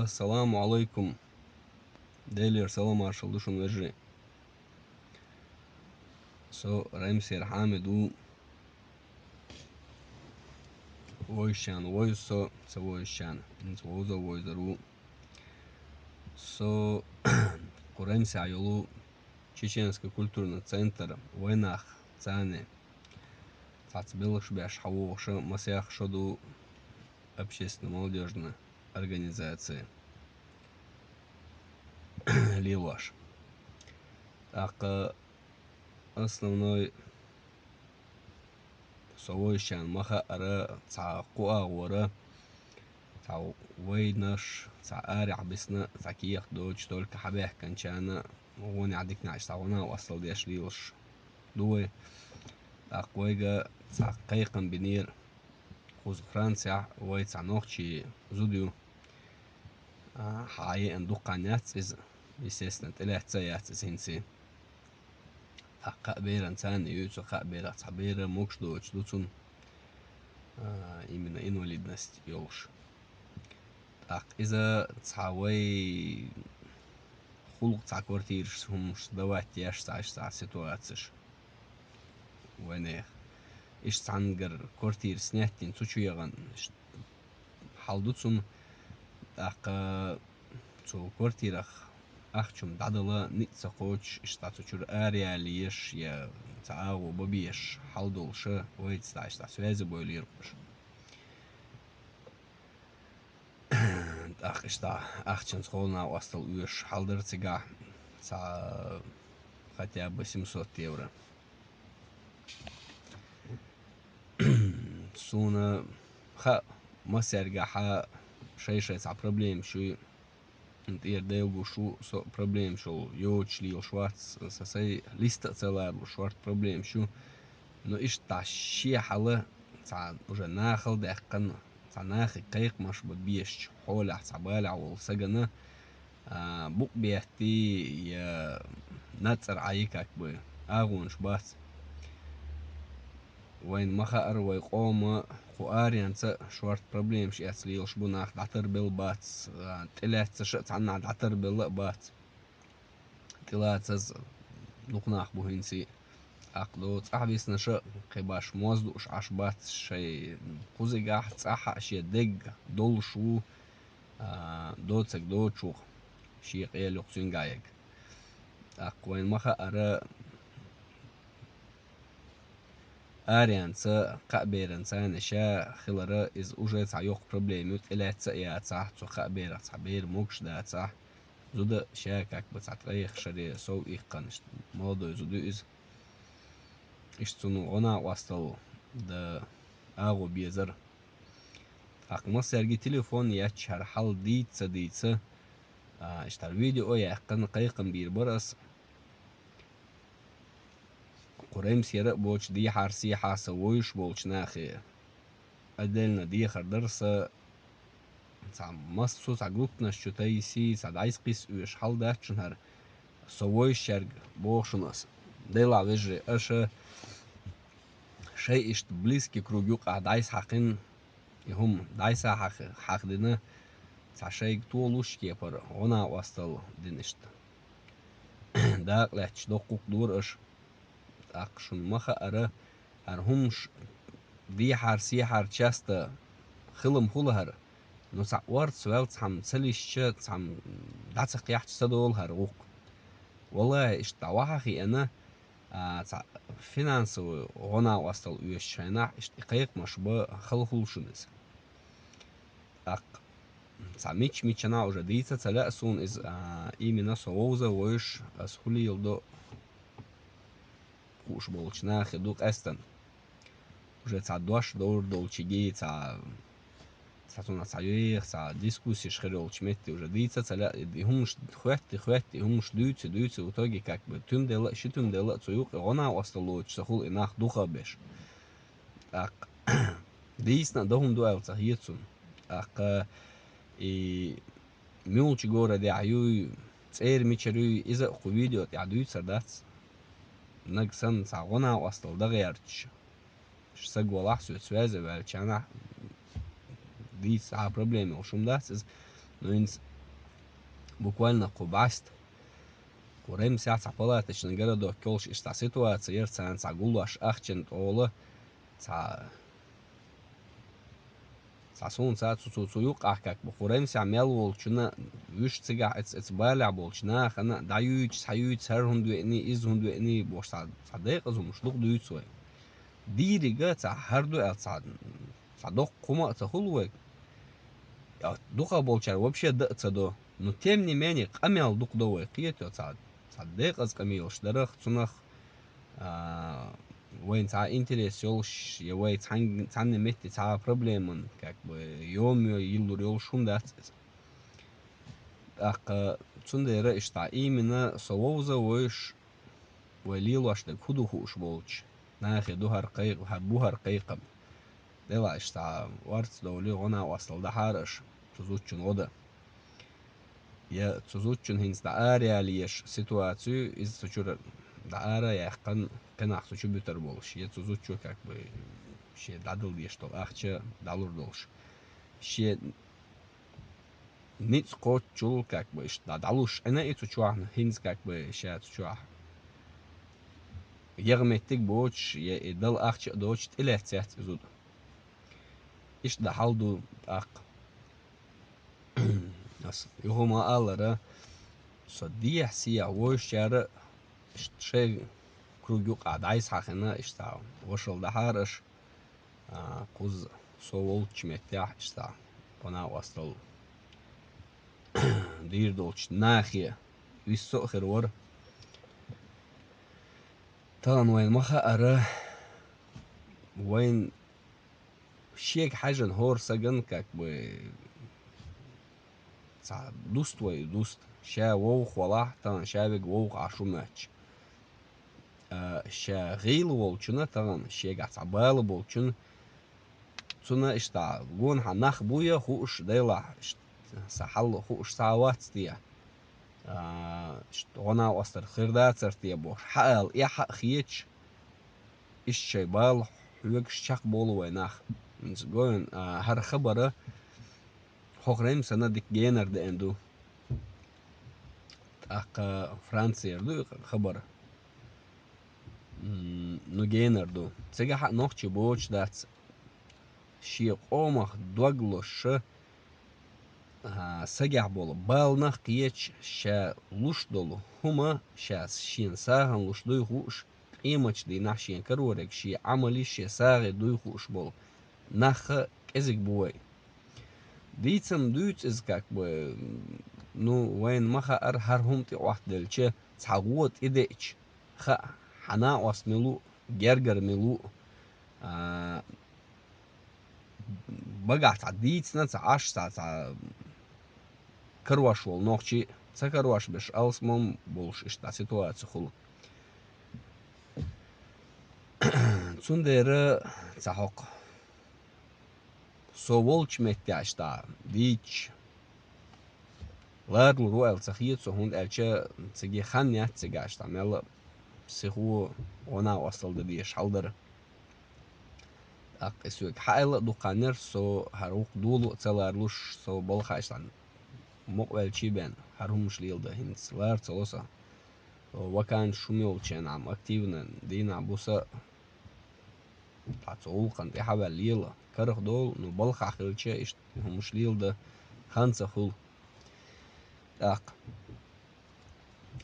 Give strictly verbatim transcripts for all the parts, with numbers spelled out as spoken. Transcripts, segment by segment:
Ассаламу алайкум. Делера салам-маршал ду шуна, вежарий. Со Рамсер Хьамид ву. Вайшана вайза со, ца вайшана, хӀинца вовза вайзар ву. Со кху Рамсехь йолу Чеченский культурный центр, вайнах царна цхьацца белхаш беш хьавогӀуша масех шо ду общественно-молодёжная организация лелош. ТӀаккха основной со вайшана ма хаъара, цхьа кху агӀора, цхьа вайнаш, цхьа арахь бисна, цхьа кехат доцуш, только хьабаьхкинчарна, гӀонехь диканехь цхьа гӀо-накъосталла деш лелаш ду вай. ТӀаккха вайга цхьа кхайкхам бинера, кхуза Францехь вай цхьа нохчий зуда ю. А, хьан еана дукха хан яц иза, естественно, тӀелаьцна а яц иза хӀинца. ТӀаккха кхаа беран царна ю, цу кхаа берах цхьа бер могуш доцуш ду цунна, а, именно инвалидность йолуш. ТӀаккха иза цхьа вай хӀуллакх, цхьа квартираш, хӀумаш давать еш, цхьа иштта цхьа ситуацеш вайнехан. Иштта цхьаьнгара квартира снять дина, цу чу яхана, иштта хьал ду цунна. ТӀаккха цу квартирах ахча-м дӀадала ницкъ ца кхочуш, иштта цу чуьра араяла езаш я цхьа агӀо бан безаш хьал долуша, вайца дӀа иштта связи бевллера уьш. ТӀаккха иштта ахчанца гӀо-накъосталла оьшуш хьал дара цигахь, цхьа хотя бы семьсот евро. Суна хаьа, массаьргахьа шай-шай цхьа проблемаш ю, тӀера Дела гуш ву, со а проблемаш йолу йоцуш лелаш вац, сан сайн листа а ца ларалуш шорта проблемаш ю. Но иштта шен хьала цхьа уже нахала даьккхина, цхьа нахе кхайкхамаш бан безачу хьолехь цхьа балехь волу сагана, а, букъ беттий я нацӀара Ӏай, как бы, агӀонаш бац. Вайна ма хаъара, вай къоман кху аренца шорта проблемаш эцна лелаш бу, нах дӀатарбелла бац, а, тӀелаьцнарш а цхьаннахь дӀатарбелла а бац. ТӀелацаза дукха нах бу хӀинца. ТӀаккха до цӀахь висинарш а кхин баш моз лууш Ӏаш бац, шайн кхузигахь цӀахь а шен дегга долуш ву, а, доцург доцучух шен къел юкъа цуьнгахь ерг. ТӀаккха вайна ма хаъара, аренца кхаа беран царна ша хилара, иза уже цхьа йоккха проблема ю, тӀелаьцна а яцахь, цу кхаа берах цхьа бер могуш дацахь, зуда ша как бы цхьа ткъе шаре сов иккхина, иштта молодой зуда ю иза. Иштта цунна гӀо-накъосталла дан агӀо безара. ТӀаккха массаьрга телефон етташ, хӀара хьал дийца ца дийца, а, иштта хӀара видео а яьккхина, кхайкхам бийр бара ас. Кху Рамсера а боцуш, дехьара-сехьара сан вовзаш болчу нахе отдельно дехар дара сан. Цхьа массо а цхьа группанаш чу тайсий, цхьа дӀасакхисса оьшу хьал дац шуна хӀара. Со вовзачаьрга боху шуна ас: делахь, вежарий, аша шайн иштта близкий круг юкъахь дӀасахьаькхина, и хӀума дӀаса хьахдина, цхьа шайга толуш кепара гӀо-накъосталла дина иштта. Дакъа лаьтташ доккхух дора аша. ТӀаккха шуна ма хаъара, хӀара хӀумаш дехьара-сехьара часто хилам хуьлу хӀара, но цхьа орца ваьлла, цхьамма ца лисча, цхьамма дӀа ца кхехча, ца долу хӀара гӀуллакх. Валлахи, иштта дӀа вахьа хиъна, а, цхьа финансовый гӀо-накъосталла оьшучу хенахь, иштта и кхайкхамаш бан хала хуьлу шуна иза. ТӀаккха цхьа мича-мичанахь уже дийца ца лаьа суна иза, а, именно со вовза а вовзуш, ас хӀун леладо хууш болчу нахе ду къаьстина. Уже цхьа дош довр долчуьнга, цхьа, цхьа цунах цхьа йоьху, цхьа дискуссиш хир йолчу метте уже дийца ца лаьа, и хӀумаш хоьттий, хоьттий, и хӀумаш дуьйций, дуьйций, в итоге как бы туьма делла а, ши туьма делла а цу юкъа гӀо-накъосталла лоцуш ца хуьлу и нах дукха а беш. ТӀаккха дийцина а дан хӀума ду аьлла ца хета суна. ТӀаккха и муьлхачу городехь юй, цӀера мичара юй, иза а кху видео тӀехь дуьйцур дац. Нагахь санна цхьа гӀо-накъосталла дан гӀерташ саг валахь, соьца связи ваьллачарнахь дийца цхьа проблема йолуш хӀума дац иза. Ну, хӀинца буквально кху бӀаьста, кху Римсехь цхьа палаточный городок йолуш иштта ситуаци яра, царна цхьа гуллуш ахчана тӀола, цхьа, цхьа суна цхьа цу, цу, цу юккъехь, как бы, кху Римсехь мел волчунна, вуьш цигахь эца, эца балехь болчу нахана дӀаюьйцуш, схьаюьйцуш, хӀара хӀунда веаний, иза хӀунда веаний бохуш, цхьа, цхьа декъаза хӀумаш дукха дуьйцу вай. Дийриг а цхьа хӀара ду аьлла, цхьа, цхьа доккха хӀума а ца хуьлу вайга. Я дукхах болчара вообще дан а ца до. Но тем не менее, къамел дукха до вай, кхетий, цхьа, цхьа декъаза къамелаш дарах, цунах, а, вайна цхьа интерес йолуш, я вай цхьаьн-, цхьанна метте цхьа проблеман, как бы, йома йиллур йолуш хӀума дац иза. ТӀаккха цундела иштта именно со вовза вуьйш, вай лелош дерг хӀун ду хууш болчу нахе ду хӀара кхайкх-, хӀара бу хӀара кхайкхам. Делахь иштта орца довлий, гӀо-накъосталла дахьара аша цу зудчун гӀо дан. Я цу зудчун хӀинца дӀа ара ялош ситуацию, иза цу чуьра дӀа ара а яьккхина, кхин нах цу чу буьтур болуш, я цу зудчо, как бы, шен дӀадала дезаш долу ахча дӀалур долуш. Шен ницкъ кхоччул, как бы, иштта дӀа-, дӀалуш Ӏина и цу чохь, хӀинца, как бы, ша цу чохь яха меттиг боцуш, я и дала ахча а доцуш, тӀелаьцна яц и зуда. Иштта дан хьал ду тӀаккха. Ас юха ма-аллара, со дехьа-сехьа вовшашчара иштта шайн круг юкъахь дӀасахьахина, иштта вашалла дахьара аша, а, кхуза со волчу меттехь, иштта, гӀо-накъосталла дийр долчу нахе виссо а хир вара. Тахана вайна ма хаьара, вайна шега хьаьжна хӀора сагана, как бы, цхьа дуста вай, дуста. Ша вовхахвалахь, тахана ша верг вовхахь шу моьттуш. А, ша гӀийла волчунна, тахана шегахь цхьа бала болчунна, цунна иштта гонахьа нах буй хууш, делахь, иштта сан хьал хууш схьа а вац те, а, иштта гӀо-накъосталла хир дацара те бохуш, хьаала эхь а хеташ, иштта шайн бала хьоьгуш чекхболу вай нах. ХӀинца гой, а, хӀара хабар а хӀокху Римсана дика генара деана ду. ТӀаккха Францера ду и хабар. М, ну, генара ду. Цигахь а нохчий боцуш дац, шен къомах дог лозуш, а, сагехь болу баланах кхеташ, ша луш долу хӀума, ша шена сагӀина луш дуй хууш, къематчу дийнахь шен карориг, шен Ӏамалш, шен сагӀи дуй хууш болу нах а кӀезиг бу вай. Дийцам дуьйцу иза, как бы, ну, вайна ма хаьара, хӀара хӀума тӀе Ӏоттаделча, цхьа гӀо тӀедеъча, хаьа, хьан накъост мила ву, гергара мила ву, а, багахь цхьа дийцина, цхьа Ӏаш, цхьа, цхьа карош волу нохчий, ца карош берш алсамом болуш иштта ситуаци хуьлу. Цундела цхьа хӀокху со волчу меттехь иштта дийцча, ларалур ву аьлла ца хета со, хӀунда аьлча цига хан яц цигахь иштта мелла а сихо гӀо-накъосталла дан дезаш хьал дара. ТӀаккха и соьга хьаайла а дукха хан яра, со хӀара вукху долу а ца ларалуш, со балха иштта мукъавелчий бен, хӀара хӀумаш леладан хӀинца лара ца ло сан. Вакансеш хӀума йолчу хенахь активно дийнахь буса, цхьа цу гӀуллакхана тӀаьхьаваьлла лела, карах долу, ну, балхахь хилча, иштта хӀумаш леладан хан ца хуьлу. ТӀаккха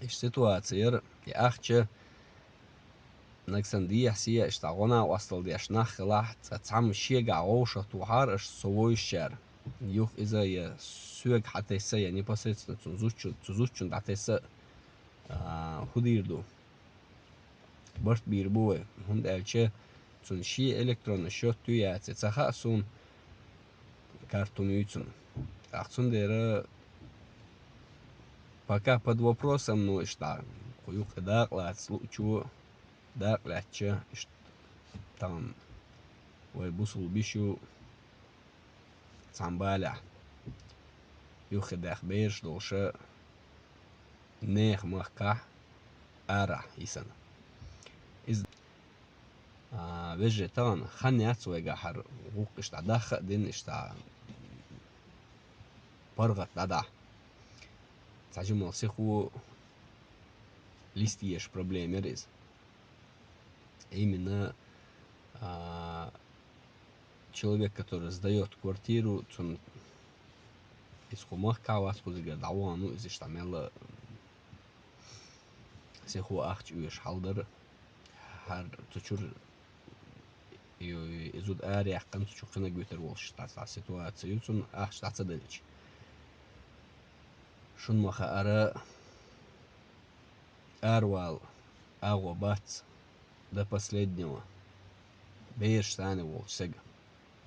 иштта ситуаци яра, и ахча нагахь санна дехьа-сехьа иштта гӀо-накъосталла деш нах хилахь, цкъа цхьамма шегахь вовшахтухьара аша со вовшашчара. Юха иза я соьга хьатесса, я непосредственно цунна зудчун-, цу зудчунна дӀатесса, а, хӀун дийр ду? Барт бийр бу вай, хӀунда аьлча цунна шен электронный счёт ю яций ца хаьа суна, карта хӀума юй цунна. ТӀаккха цундела пока под вопросом, ну, иштта, кху юккъе дакъа лаца луучо, дакъа лаьцча, иштта, тахана вай бусулба йиш ю цхьана балехь, юххе даьхна бераш долуша, нехан махкахь арахь йисана. Иза, а, вежарий, тахана хан яц вайгахь хӀара гӀуллакх иштта дахха а дина, иштта паргӀата дӀадахьа. Цхьа жимал сихо листа езаш проблема яр из. Именно, а, человек, который сдаёт квартиру, цун из хӀу махкахь вац, хӀу зигара дӀавахана, ну, из иштта мел сихо ахча оьшуш хьал дар. ХӀара цу чура ю-, и зуда араяьккхина, цу чу кхинаг витар волуш, цхьа ситуаци ю, цунна ахча дӀа ца делча. Шуна ма хаара, аравала агӀо бац до последнего. Бераш санна волчу сага,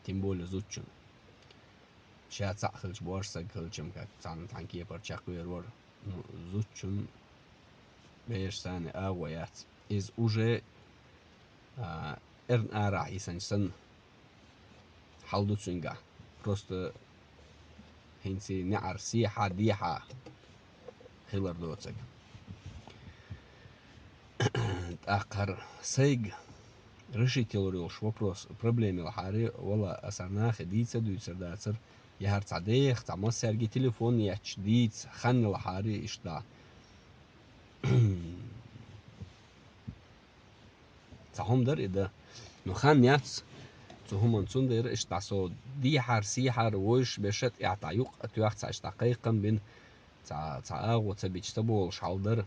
тем более зудчун. Ша цхьаъ хилча, боьрша саг хилча-м, как цхьана цхьана кепара чекхвер вара. Ну, зудчун бераш санна агӀо яц. Иза уже, а, эрна арахь йисанча санна хьал ду цуьнгахь. Просто хӀинца неӀар сехьа, дехьа хилар доцург. ТӀаккха хӀара сайга решить ялур йолуш вопрос, проблема ялахьара, вала, аса нахе дийца а дуьйцур дацара, я хӀара цхьа деха, цхьа массаьрга телефон етташ дийца хан ялахьара иштта. Цхьа хӀума дара и дан. Ну, хан яц цу хӀуманна, цундела иштта со дехьара, сехьара, вовшашка беша тӀехь дӀа юкъа а тоьхна, цхьа иштта кхайкхам бина, цхьа, цхьа агӀо ца бича ца болуш хьал дара.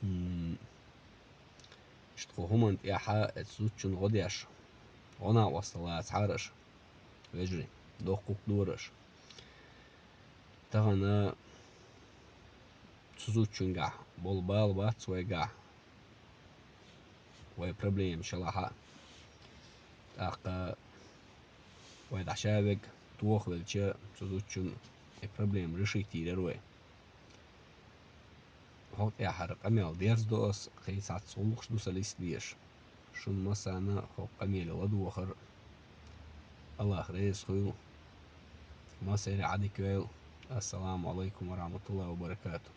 М, иштта кху хӀуманна тӀехьа оцу зудчун гӀо деш, гӀо-накъосталла лацахьара аша, вежарий, доккхух дора аша. Тахана цу зудчуьнгахь болу бала бац вайгахь, вай проблемаш ялахь а. ТӀаккха вай дӀа ша вега, тохавелча, цу зудчун и проблема решить йийр яра вай. ХӀокху тӀехь хӀара къамел дерзадо ас, кхин цхьацца гӀуллакхаш ду сан листа дезаш. Шуна массарна хӀокху къамеле ладогӀар. АллахӀ реза хуьлда. Массаьрга Ӏадика йойла. Ассаламу Ӏалайкум ва рахьматуллахӀи ва баракатухӀ.